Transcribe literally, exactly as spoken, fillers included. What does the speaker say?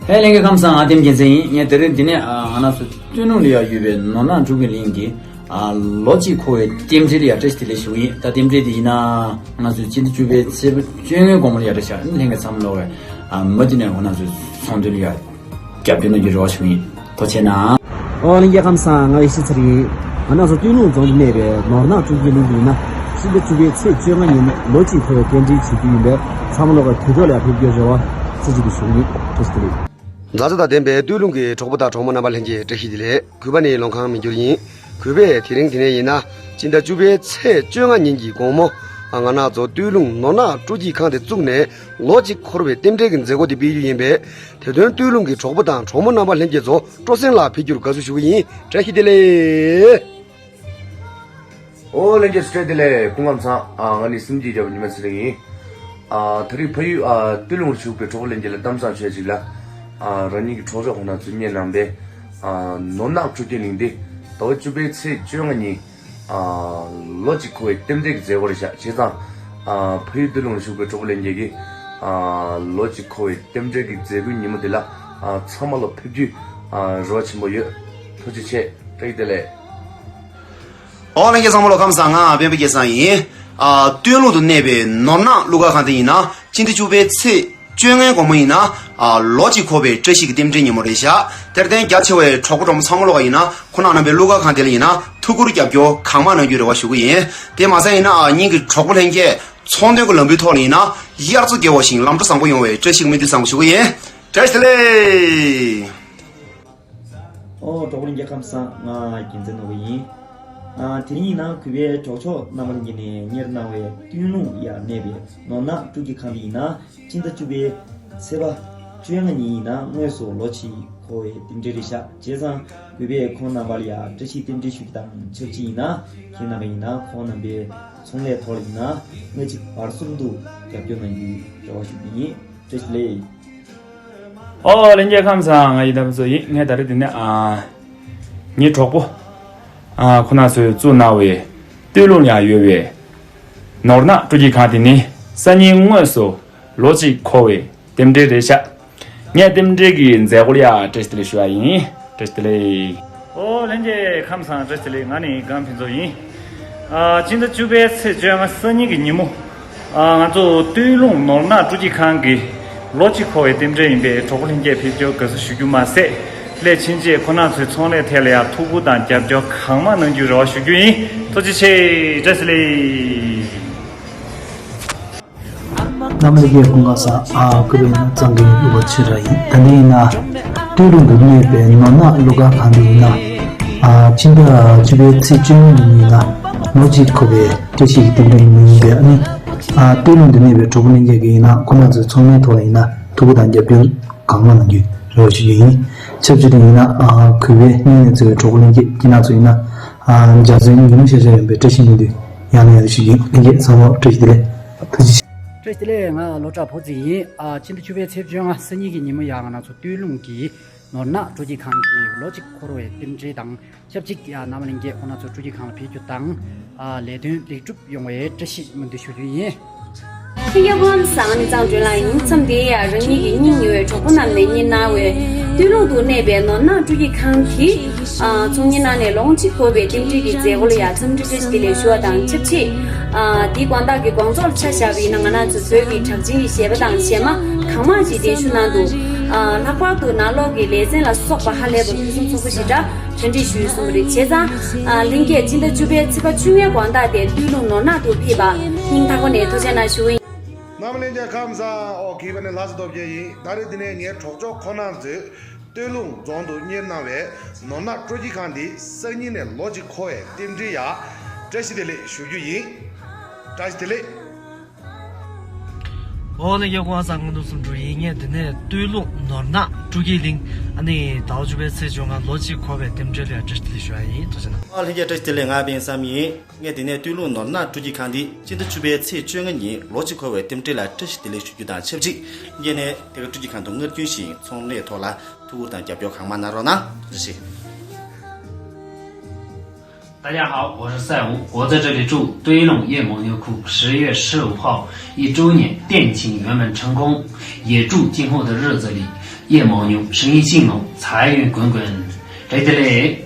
ཧེ། ལྷན་རྒྱས་ཁམས་བཟང་། ང་ལྟེམ་རྒྱལ་མཚན་ཡིན། ངས་ད་རེས་འདི་ནས་ཨ་ང་རང་ཚོ་སྟོད་ལུང་ལ་ཡ་ཡོད་པའི་ནོར་གནག་སྤྲུལ་སྐུ་གླིང་གི་ཨ་ལོ་གཅིག་འཁོར་བའི་རྟེན་འབྲེལ་ལ་ཡ་བཀྲ་ཤིས་བདེ་ལེགས་ཞུ་གི་ཡིན། ད་རྟེན་འབྲེལ་འདི་ཡིན་ན་ང་ཚོས་སྤྱི་ཟླ་བཅུ་པའི་ཚེས་པ་བཅོ་ལྔའི་དགོང་མོ་ལ་ཡ་བཀྲ་ཤིས། ལྷན་རྒྱས་ཚང་མ་ལོག་གི་ཨ་མུ་མཐུད་ནས་ང་རང་ཚོའི་ཚོང་དོན་ལ་ཡ་རྒྱབ་སྐྱོར་གནང་རྒྱུའི་རེ་བ་ཞུ་གི་ཡིན། ཐུགས་རྗེ་གནང་། ཨོ་ལྷན་རྒྱས་ཁམས་བཟང་། ང་ཡེ་ཤེས་ཚེ་རིང་ཡིན། ང་རང་ཚོ་སྟོད་ལུང་རྫོང་དུ་གནས་པའི་ནོར་གནག་སྤྲུལ་སྐུ་གླིང་དུ་ཡིན་ན། སྤྱི་ཟླ་བཅུ་པའི་ཚེས་བཅོ་ལྔ་ཉིན་ལོ་གཅིག་འཁོར་བའི་རྟེན་འབྲེལ་བྱེད་རྒྱུ་ཡིན་པས། ཚང་མ་ལོག་གི་དུས་ཐོག་ལ་ཕེབས་རྒྱུའི་རེ་བ་བརྩི་བྱེད་དུ་ཞུ་གི་ཡིན། བཀྲ་ཤིས་བདེ་ལེགས། མཛའ་བརྩེ་དང་ལྡན་པའི་སྟོད་ལུང་གི་གྲོགས་པོ་དང་གྲོགས་མོ་རྣམ་པ་ལྷན་རྒྱས་བཀྲ་ཤིས་བདེ་ལེགས། གུས་པ་ནི་ལོང་ཁང་མི་འགྱུར་ཡིན། གུས་པས་དེ་རིང་འདི་ནས་ཡིན་ན་སྤྱི་ཟླ་བཅུ་པའི་ཚེས་བཅོ་ལྔ་ཉིན་གྱི་དགོང་མོ། ང་རང་ཚོ་སྟོད་ལུང་ནོར་གནག་སྤྲོ་སྐྱིད་ཁང་དེ་བཙུགས་ནས་ལོ་གཅིག་འཁོར་བའི་རྟེན་འབྲེལ་གྱི་མཛད་སྒོ་དེ་སྤེལ་རྒྱུ་ཡིན་པས། དེ་དོན་སྟོད་ལུང་གི་གྲོགས་པོ་དང་གྲོགས་མོ་རྣམ་པ་ལྷན་རྒྱས་ཚོ་སྤྲོ་གསེང་ལ་ཕེབས་རྒྱུར་དགའ་བསུ་ཞུ་གི་ཡིན། བཀྲ་ཤིས་བདེ་ལེགས། ཨོ་ལྷན་རྒྱས་ཚོ་བཀྲ་ཤིས་བདེ་ལེགས། སྐུ་ཁམས་བཟང་། ཨ་ང་ནི་སེམས་ཀྱི་རྒྱལ་པོ་ཉི་མ་ཚེ་རིང་ཡིན། ཨ་ད་རེས་ཕ་ཡུལ་ཨ་སྟོད་ལུང་རུ་བཞུགས་པའི་གྲོགས་པོ་ལྷན་རྒྱས་ལ་གཏམ་བཟང་ཞུ་ཡ་ཅིག་ལ། ཨ་རང་ཉིད་ཀྱི་གྲོགས་མཆོག་ཁོང་རྣམ་ཚོས་གཉེར་གནང་བའི་ཨ་ནོར་གནག་སྤྲོ་སྐྱིད་གླིང་འདི་ཟླ་བ་བཅུ་པའི་ཚེས་བཅོ་ལྔ་ཉིན་ཨ་ལོ་གཅིག་འཁོར་བའི་རྟེན་འབྲེལ་གྱི་མཛད་སྒོ་རེད་ཤག་བྱས་ཙང་ཨ་ཕ་ཡུལ་སྟོད་ལུང་རུ་བཞུགས་པའི་གྲོགས་པོ་ལྷན་རྒྱས་ཀྱིས་ཨ་ལོ་གཅིག་འཁོར་བའི་རྟེན་འབྲེལ་གྱི་མཛད་སྒོའི་ཉིན་མོ་འདི་ལ་ཨ་ཚང་མ་ལོག་ཕེབས་རྒྱུའི་ཨ་རེ་བ་ཆེན་པོ་ཡོད། ཐུགས་རྗེ་ཆེ། བཀྲ་ཤིས་བདེ་ལེགས། ཨོ་ལྷན་རྒྱས་ཚང་མ་ལོག་ཁམས་བཟང་། ང་སྤེན་པ་སྐལ་བཟང་ཡིན། ཨ་སྟོད་ལུང་དུ་གནས་པའི་ནོར་གནག་གླུ་གར་ཁང་དེ་ཡིན་ན་སྤྱི་ཟླ་བཅུ་པའི་ཚེས་བཅོ་ལྔའི་དགོང་མོ་ཡིན་ན་ཨ་ལོ་གཅིག་འཁོར་བའི་བཀྲ་ཤིས་ཀྱི་རྟེན་འབྲེལ་ཉིན་མོ་རེད་ཤག་དེར་བརྟེན་རྒྱ་ཆེ་བའི་གྲོགས་པོ་གྲོགས་མོ་ཚང་མ་ལོག་ག་ཡིན་ན་ཁོང་རྣམ་པའི་གླུ་གར་ཁང་དེ་ལ་ཡིན་ན་ཐུགས་ཁུར་རྒྱབ་སྐྱོར་གང་མང་གནང་རྒྱུའི་རེ་བ་ཞུ་གི་ཡིན། དེ་མ་ཟད་ཡིན་ན་ཨ་ཉིན་གྱི་གྲོགས་པོ་ལྷན་རྒྱས་ཚོང་དོན་གྱི་ལམ་བུའི་ཐོག་ལ་ཡིན་ན་དབྱར་མཚོ་རྒྱས་པ་བཞིན་ལམ་འགྲོ་བཟང་པོ་ཡོང་བའི་བཀྲ་ཤིས་སྨོན་འདུན་བཟང་པོ་ཞུ་གི་ཡིན། བཀྲ་ཤིས་བདེ་ལེགས། ཨོ་གྲོགས་པོ་ལྷན་རྒྱས་ཁམས་བཟང་། ང་རྒྱལ་མཚན་ནོར་བུ་ཡིན། ཨ་དེ་རིང་ཡིན་ན་གུས་པའི་གྲོགས་མཆོག་རྣམ་པ་ལྷན་རྒྱས་ནས་གཉེར་གནང་བའི་སྟོད་ལུང་ཡ་གནས་པའི་ནོར་གནག་སྤྲོ་སྐྱིད་ཁང་དེ་ཡིན་ན་སྤྱི་ཟླ་བཅུ་པའི་ཚེས་པ་བཅོ་ལྔ་ཉིན་ཡིན་ན་དངོས་སུ་ལོ་གཅིག་འཁོར་བའི་རྟེན་འབྲེལ་རེད་ཤག་བྱས་ཙང་གུས་པས་ཁོང་རྣམ་པ་ལ་ཡ་བཀྲ་ཤིས་རྟེན་འབྲེལ་ཞུ་རྒྱུ་དང་ཆབས་ཅིག་ཡིན་ན་ཁྱེད་རྣམ་པ་ཡིན་ན་ཁོང་རྣམ་པའི་ཚོང་ལས་ཐོག་ལ་ཡིན་ན་སྔ་ཕྱི་བར་གསུམ་དུ་རྒྱབ་སྐྱོར་གནང་རྒྱུའི་རེ་བ་ཞུ་གི་ཡིན། བཀྲ་ཤིས་བདེ་ལེགས། ཨོ་ལྷན་རྒྱས་ཁམས་བཟང་། ང་ཡི་དམ་བཟོ་ཡིན། ངས་ད་རེས་འདི་ནས་ཨ་ངའི་གྲོགས་པོ་ཨ་ཁོ་ན་ཚོས་བཙུགས་གནང་བའི་སྟོད་ལུང་ཡང་ཡོད་པའི་ནོར་གནག་སྤྲོ་སྐྱིད་ཁང་དེ་ནི་སང་ཉིན་དངོས་སུ་ལོ་གཅིག་འཁོར་བའི་རྟེན་འབྲེལ་རེད་ཤག་ངས་རྟེན་འབྲེལ་གྱི་མཛད་སྒོ་ལ་ཡ་བཀྲ་ཤིས་བདེ་ལེགས་ཞུ་བ་ཡིན། བཀྲ་ཤིས་བདེ་ལེགས། ཨོ་ལྷན་རྒྱས་ཁམས་བཟང་། བཀྲ་ཤིས་བདེ་ལེགས། ང་ནི་སྒང་ཕུན་ཚོགས་ཡིན། ཨ་སྤྱི་ཟླ་བཅུ་པའི་ཚེས་བཅོ་ལྔ་སང་ཉིན་གྱི་ཉིན་མོ། ཨ་ང་ཚོ་སྟོད་ལུང་ནོར་གནག་སྤྲོ་སྐྱིད་ཁང་གི་ལོ་གཅིག་འཁོར་བའི་རྟེན་འབྲེལ་ཡིན་པས་གྲོགས་པོ་ལྷན་རྒྱས་ཕེབས་སྐྱོར་དགའ་བསུ་ཞུ་རྒྱུ་མ་ཟད། སླད་ཕྱིན་ཆད་ཁོ་ན་ཚོའི་ཚོང་ལས་ཐད་ལ་ཡང་ཐུགས་ཁུར་དང་རྒྱབ་སྐྱོར་གང་མང་གནང་རྒྱུའི་རེ་བ་ཞུ་རྒྱུ་ཡིན། ཐུགས་རྗེ་ཆེ། བཀྲ་ཤིས་བདེ་ལེགས། རྣམ་པ་ལྷན་རྒྱས་སྐུ་ཁམས་བཟང་། ཨ་སྐུ་པའི་ནང་གཙང་གི་གཡུ་བ་ཆེ་ར་ཡིན། ད་ནི་ཡིན་ན་སྟོད་ལུང་དུ་གནས་པའི་ནོར་གནག་གླུ་གར་ཁང་དུ་ཡིན་ན་ཨ་སྤྱི་ཟླ་བཅུ་པའི་ཚེས་བཅུ་གཉིས་ཉིན་ཡིན་ན་ལོ་གཅིག་འཁོར་བའི་བཀྲ་ཤིས་ཀྱི་རྟེན་འབྲེལ་ཉིན་མོ་ཡིན་པས། ཨ་ནི་ཨ་སྟོད་ལུང་དུ་གནས་པའི་གྲོགས་པོ་ལྷན་རྒྱས་ཀྱིས་ཡིན་ན་ཁོ་ན་ཚོའི་ཚོང་ལས་ཐོག་ལ་ཡིན་ན་ཐུགས་ཁུར་དང་རྒྱབ་སྐྱོར་གང་མང་གནང་རྒྱུའི་རེ་བ་ཞུ་རྒྱུ་ཡིན། ཆབས་ཅིག་ཏུ་ཡིན་ན་ཨ་གུས་པའི་སྔོན་ནས་འཚོ་བའི་གྲོགས་པོ་ལྷན་རྒྱས་ཁྱེད་རྣམ་ཚོ་ཡིན་ན་ཨ་འཇའ་ཚོན་ཉིན་མོ་ཤར་ཤར་ཡོང་བའི་བཀྲ་ཤིས་སྨོན་འདུན་ཡང་ནས་ཡང་དུ་ཞུ་རྒྱུ་ཡིན། ལྷན་རྒྱས་ཚང་མ་བཀྲ་ཤིས་བདེ་ལེགས། ཐུགས་རྗེ་ཆེ། བཀྲ་ཤིས་བདེ་ལེགས། ང་ལོ་གྲགས་ཕོ་རྩིས་ཡིན། ཨ་སྤྱི་ཟླ་བཅུ་པའི་ཚེས་བཅོ་ལྔ་སང་ཉིན་གྱི་ཉིན་མོ་ཡང་ང་རང་ཚོ་སྟོད་ལུང་གི་ནོར་གནག་སྤྲོ་སྐྱིད་ཁང་གི་ལོ་གཅིག་འཁོར་བའི་རྟེན་འབྲེལ་དང་ཆབས་ཅིག་ཡང་རྣམ་པ་ལྷན་རྒྱས་ཁོང་རྣམ་ཚོ་སྤྲོ་སྐྱིད་ཁང་ལ་ཕེབས་རྒྱུ་དང་ཨ་ལས་དོན་ལེགས་གྲུབ་ཡོང་བའི་བཀྲ་ཤིས་སྨོན་འདུན་ཞུ་རྒྱུ་ཡིན། ལྷན་རྒྱས་སྐུ་ཁམས་བཟང་། ནི་གཙང་སྒྲོལ་ལགས་ཡིན། མཚམས་འདིར་ཡང་རང་ཉིད་ཀྱི་སྙིང་ཉེ་བའི་གྲོགས་པོ་རྣམས་ནས་གཉེར་གནང་བའི་སྟོད་ལུང་དུ་གནས་པའི་ནོར་གནག་སྤྲོ་སྐྱིད་ཁང་གིས་ཨ་ཚོང་གཉེར་གནང་ནས་ལོ་ངོ་གཅིག་འཁོར་བའི་རྟེན་འབྲེལ་གྱི་མཛད་སྒོ་ལ་ཡང་འཚམས་འདྲི་བཀྲ་ཤིས་བདེ་ལེགས་ཞུ་བ་དང་ཆབས་ཅིག་ཨ་འདིའི་དགོང་དག་གི་དགོང་ཚོགས་ལ་ཆ་བཞག་པ་ཡིན་ན་ང་རང་ཚོ་བོད་ཀྱི་གྲགས་ཅན་གྱི་གཞས་པ་དང་གཞས་མ་གང་མང་ཞིག་གདན་ཞུ་གནང་འདུག་ཨ་ལྷག་པར་དུ་ནང་ལོགས་ཀྱི་ལེ་ཚན་ལ་སོགས་པ་ཧ་ལས་པ་ཕུན་སུམ་ཚོགས་པ་ཞེ་དྲག་གྲ་སྒྲིག་ཞུས་སོང་བ་རེད། བྱས་ཙང་ཨ་ལྷན་རྒྱས་སྤྱི་ཟླ་བཅུ་པའི་ཚེས་པ་བཅོ་ལྔའི་དགོང་དག་དེ་སྟོད་ལུང་ནོར་གནག་ཏུ་ཕེབས་པ་སྙིང་ཐག་པ་ནས་ཐུགས་རྗེ་གནང་ཞུ་གི་ཡིན། རྣམ་པ་ལྷན་རྒྱས་ཁམས་བཟང་། ཨོ་གིས་པ་ནི་ལྷ་ས་སྟོབས་རྒྱལ་ཡིན། ད་རེས་འདི་ནས་ངའི་གྲོགས་མཆོག་ཁོ་ན་ཚོས་སྟོད་ལུང་རྫོང་དུ་གཉེར་གནང་བའི་ནོར་གནག་སྤྲོ་སྐྱིད་ཁང་འདི་སང་ཉིན་ནས་ལོ་གཅིག་འཁོར་བའི་རྟེན་འབྲེལ་ཡ་བཀྲ་ཤིས་བདེ་ལེགས་ཞུ་རྒྱུ་ཡིན། བཀྲ་ཤིས་བདེ་ལེགས། ཨོ་ལྷན་རྒྱས་སྐུ་ཁམས་བཟང་། ང་ནོར་བུ་སུམ་ཕྲུག་ཡིན། ངས་འདི་ནས་སྟོད་ལུང་ནོར་གནག་སྤྲོ་སྐྱིད་གླིང་ཨ་ནི་ཟླ་བ་བཅུ་པའི་ཚེས་བཅོ་ལྔ་ལོ་གཅིག་འཁོར་བའི་རྟེན་འབྲེལ་ལ་བཀྲ་ཤིས་བདེ་ལེགས་ཞུ་བ་ཡིན། ཐུགས་རྗེ་གནང་། ཨོ་ལྷན་རྒྱས་བཀྲ་ཤིས་བདེ་ལེགས། ང་པད་བསམ་ཡིན། ངས་འདི་ནས་སྟོད་ལུང་ནོར་གནག་སྤྲོ་སྐྱིད་ཁང་འདི་སྤྱི་ཟླ་བཅུ་པའི་ཚེས་བཅོ་ལྔ་ཉིན་ལོ་གཅིག་འཁོར་བའི་རྟེན་འབྲེལ་ལ་བཀྲ་ཤིས་བདེ་ལེགས་ཞུ་རྒྱུ་དང་ཆབས་ཅིག་ངས་ནས་དེ་ག་སྤྲོ་སྐྱིད་ཁང་དུ་སྔར་རྒྱུན་བཞིན་ཚོང་ལས་ཐོག་ལ་ཐུགས་ཁུར་དང་རྒྱབ་སྐྱོར་གང་མང་གནང་རོགས་གནང་། ཐུགས་རྗེ་ཆེ། 大家好，我是赛武，我在这里祝堆弄夜牦牛窟十月十五号一周年店庆圆满成功，也祝今后的日子里叶牦牛，声音性浓，财源滚滚。བཀྲ་ཤིས་བདེ་ལེགས།